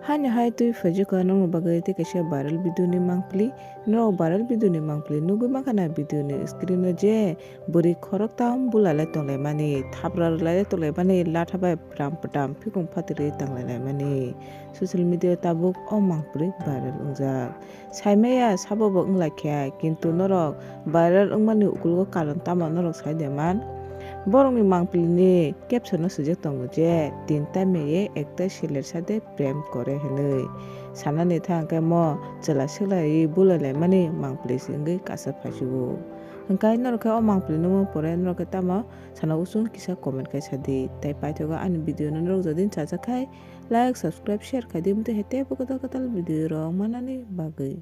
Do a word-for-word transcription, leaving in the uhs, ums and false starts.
Hani hai twi phaijak kha nokni bagwi tei kaisa viral video ni mangpili. Norok viral video ni mangpili nugwi mankha na video ni screen o je bwrwi khoroktham bula lai tonglaimani, thapra rwlai lai tonglaimani, latha bai pram pram phikung phatwi rwi tanglaimani. Social media o tabuk o mangpili viral wngjak. Saimaya sabo bo wnglaikha, kintu norok viral wngmani ukologo karon tamo norok saide man? Borokni mangpilini caption o swijak tongo je, "Tinta meye ekta siler sade prem kore," hinwi. Sanani thang khe mo chwla swlaiwi bulailaimani mangpili se wngwi kasa phaisigo. Hwnkhe norok khe o mangpili nukmani pore norok khe tamo sana usung kisa comment khai sadi. Tei paithago ani video no norok jodi chajak khai like, subscribe, share khai di, motwi hai teibo kwtal kwtal video rok manani bagwi.